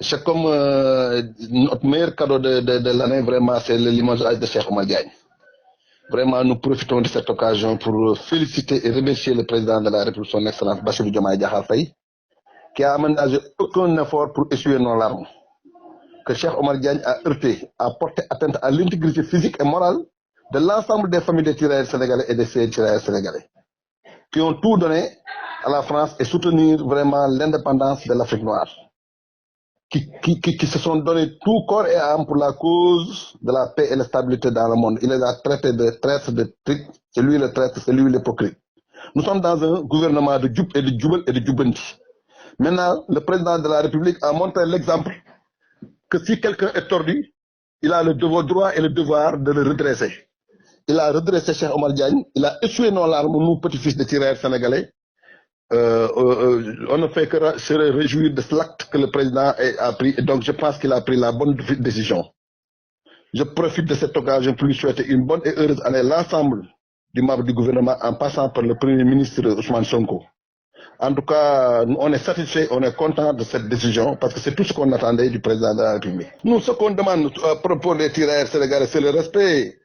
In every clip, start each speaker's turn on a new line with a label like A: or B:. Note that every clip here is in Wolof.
A: C'est comme notre meilleur cadeau de l'année, vraiment, c'est le limogeage de Cheikh Oumar Diagne. Vraiment, nous profitons de cette occasion pour féliciter et remercier le président de la République, son Excellence Bassirou Diomaye Diakhar Faye, qui a aménagé aucun effort pour essuyer nos larmes. Que Cheikh Oumar Diagne a heurté, a porté atteinte à l'intégrité physique et morale de l'ensemble des familles des tirailleurs sénégalais et des tirailleurs sénégalais, qui ont tout donné à la France et soutenir vraiment l'indépendance de l'Afrique noire. Qui se sont donné tout corps et âme pour la cause de la paix et la stabilité dans le monde. Il les a traités de traîtres, de trucs. C'est lui le traître, c'est lui l'hypocrite. Nous sommes dans un gouvernement de Djoub et de Djoubel et de Djoubanti. Maintenant, le président de la République a montré l'exemple que si quelqu'un est tordu, il a le droit et le devoir de le redresser. Il a redressé Cheikh Oumar Diagne, il a essuyé nos larmes, nous, petits-fils de tirailleurs sénégalais. On ne fait que se réjouir de l'acte que le président a pris. Et donc, je pense qu'il a pris la bonne décision. Je profite de cette occasion pour lui souhaiter une bonne et heureuse année l'ensemble du membre du gouvernement en passant par le Premier ministre Ousmane Sonko. En tout cas, on est satisfait, on est content de cette décision parce que c'est tout ce qu'on attendait du président de la République. Nous, ce qu'on demande à propos des tirailleurs sénégalais, c'est le respect,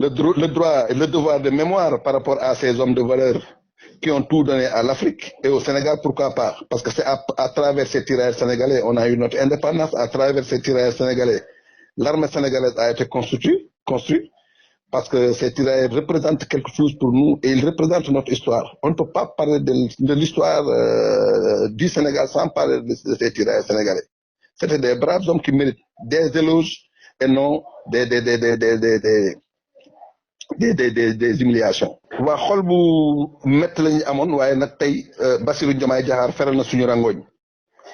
A: le droit et le devoir de mémoire par rapport à ces hommes de valeur qui ont tout donné à l'Afrique et au Sénégal, pourquoi pas? Parce que c'est à travers ces tirailleurs sénégalais, on a eu notre indépendance, à travers ces tirailleurs sénégalais, l'armée sénégalaise a été construite, parce que ces tirailleurs représentent quelque chose pour nous et ils représentent notre histoire. On ne peut pas parler de l'histoire du Sénégal sans parler de ces tirailleurs sénégalais. C'était des braves hommes qui méritent des éloges et non des humiliations. waa xol bu métti la ñu amoon waaye nag tey Bassirou Diomaye Diakhar feral na suñu rangoñ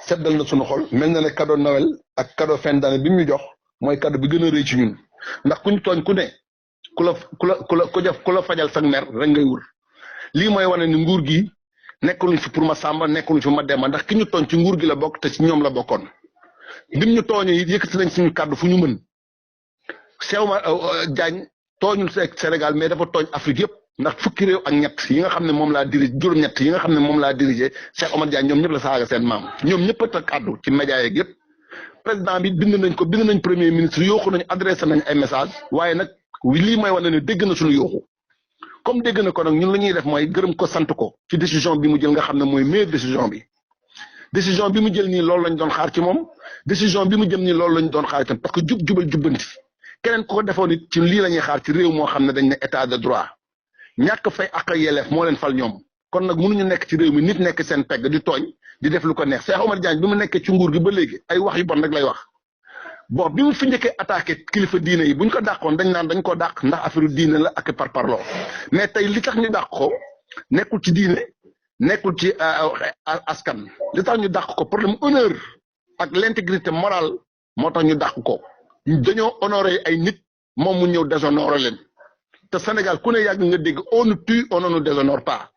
A: seddal na suñu xol mel na ne cadeau Noël ak cadeau fin d'année bi mu jox mooy cadeau bi gën a rëy ci ñun ndax kuñ tooñ ku ne ku la fajal sag mer rek ngay wër lii mooy wane ni nguur gi nekkuluñ fi pour ma sàmba nekkuluñ fi ma demba ndax ki ñu tooñ ci nguur gi la bokk te ci ñoom la bokkoon bim ñu tooñee it yëkkati nañ suñu kàddu fu ñu mën Cheikh Oumar Diagne tooñul Sénégal mais dafa tooñ Afrique yëpp ndax fukki réew ak ñett yi nga xam ne moom laa dirigé juróom-ñett yi nga xam ne moom laa dirigé Cheikh Oumar Diagne ñoom ñëpp la saaga seen maam ñoom ñëpp a teg kàddu ci média yeeg yëpp président bi bind nañ premier ministre yooxu nañ adressé nañ ay message waaye nag lii mooy wane ne dégg na suñu yooxu comme dégg na ko nag ñun la ñuy def mooy gërëm ko sant ko ci décision bi mu jël nga xam ne mooy meilleure décision bi mu jël nii loolu lañ doon xaar ci moom décision bi mu jëm nii loolu lañ doon xaar itam parce que jubal jubbanti keneen ko defoon it ci lii la ñuy xaar ci réew moo xam ne dañ ne état de droit ñàkk fay ak yelleef moo leen fal ñoom kon nag mënuñu nekk ci réew mi nit nekk seen pegg di tooñ di def lu ko neex Cheikh Oumar Diagne bi mu nekkee ci nguur gi ba léegi ay wax yu bon rek lay wax bon bi mu fi njëkkee attaqué kilifa diine yi buñ ko dàqoon dañ naan dañ ko dàq ndax affaire diine la ak parparloo mais tey li tax ñu dàq ko nekkul ci diine nekkul ci askan li tax ñu dàq ko problème honneur ak l'intégrité morale moo tax ñu dàq ko dañoo honoré ay nit moom mu ñëw déshonoré leen te Sénégal ku ne yàgg nga dégg on nous tue on ne nous déshonore pas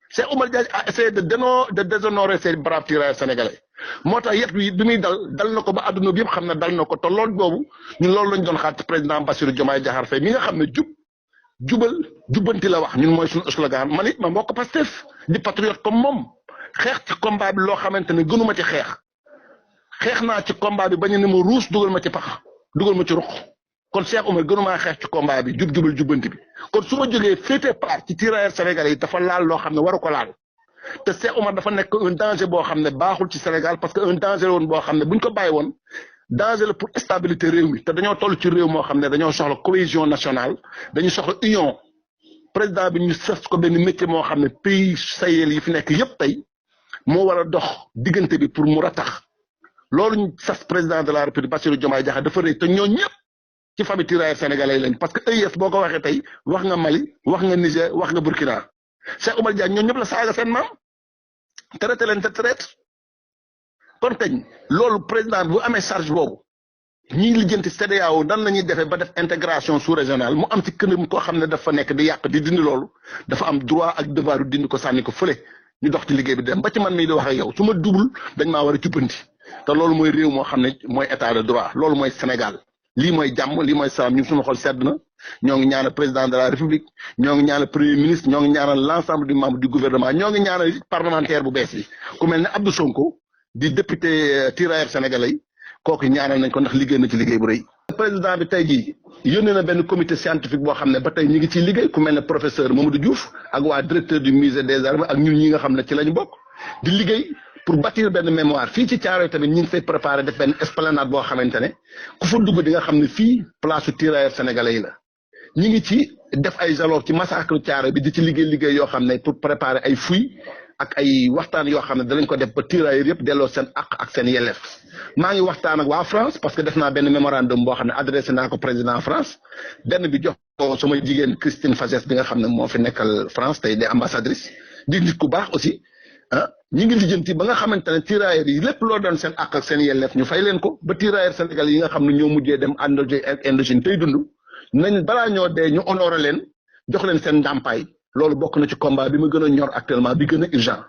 A: Cheikh Oumar Diagne a essayé de déshonorer ces braves tirailleurs sénégalais moo tax yet bi muy dal na ko ba àdduna bi yëpp xam ne dal na ko te loolu boobu ñun loolu lañ doon xaar ci président Bassirou Diomaye Diakhar Faye mi nga xam ne jubal jubbanti la wax ñun mooy suñu slogan man it ma mbokk Pastef di patriote comme moom xeex ci combat bi loo xamante ne gënuma ci xeex naa ci combat bi bañu ne ma ruus dugal ma ci pax dugal ma ci ruq kon Cheikh Oumar gënumaa xeex ci combat bi jubal jubbanti bi kon su ma jógee féete part ci tirailleurs sénégalais yi dafa laal loo xam ne waru ko laal te Cheikh Oumar dafa nekk un danger boo xam ne baaxul ci Sénégal parce que un danger woon boo xam ne buñ ko bàyyi woon danger la pour stabilité réew mi te dañoo toll ci réew moo xam ne dañoo soxla cohésion nationale dañu soxla union président bi ñu sas ko benn métier moo xam ne pays Sahel yi fi nekk yëpp tey moo war a dox diggante bi pour mu ratax loolu ñu sas président de la République Bassirou Diomaye Diakhar dafa rëy te ñoo ñëpp ci famille tirailleurs sénégalais lañ parce que EIS boo ko waxee tey wax nga Mali wax nga Niger wax nga Burkina Cheikh Oumar Diagne ñoo ñëpp la saaga seen maam traité leen te traite kon teñ loolu président bu amee charge boobu ñiy lijjanti CEDEAO nan la ñuy defee ba def intégration sous-régionale mu am ci kënam koo xam ne dafa nekk di yàq di dindi loolu dafa am droit ak devoir dindi ko sànni ko fële ñu dox ci liggéey bi dem ba ci man mii di wax ak yow su ma double dañ maa war a jubbanti te loolu mooy réew moo xam ne mooy état de droit loolu mooy Sénégal lii mooy jàmm lii mooy salaam ñun suñu xol sedd na ñoo ngi ñaanal président de la république ñoo ngi ñaanal premier ministre ñoo ngi ñaanal l'ensemble du membre du gouvernement ñoo ngi ñaanal parlementaire bu bees yi ku mel ne Abdou Sonko di député tirailleur sénégalais kooku ñaanal nañ ko ndax liggéey na ci liggéey bu rëy. président bi tey jii yónnee na benn comité scientifique boo xam ne ba tey ñu ngi ciy liggéey ku mel ne professeur Mamadou Diouf ak waa directeur du musée des armées ak ñun ñi nga xam ne ci lañu bokk di liggéey pour bâtir benn mémoire fii ci Thiaroye tamit ñu ngi fay préparé def benn esplanade boo xamante ne ku fa dugg di nga xam ne fii place su tirailleurs sénégalais yi la. ñi ngi ci def ay jalons ci massacre Thiaroye bi di ci liggéey yoo xam ne pour préparer ay fouilles ak ay waxtaan yoo xam ne danañ ko def ba tirailleurs yëpp delloo seen àq ak seen yelleef maa ngi waxtaan ak waa France parce que def naa benn mémorandum boo xam ne adressé naa ko président France benn bi jox ko sama jigéen Christine Fagès bi nga xam ne moo fi nekkal France tey di ambassadrice di nit ku baax aussi ñi ngi lijjanti ba nga xamante ne tirailleurs yi lépp loo doon seen àq ak seen yelleef ñu fay leen ko ba tirailleurs Sénégal yi nga xam ne ñoo mujjee dem Indochine tey dund nañ balaa ñoo dee ñu honoré leen jox leen seen ndàmpaay loolu bokk na ci combat bi ma gën a ñor actuellement bi gën a urgent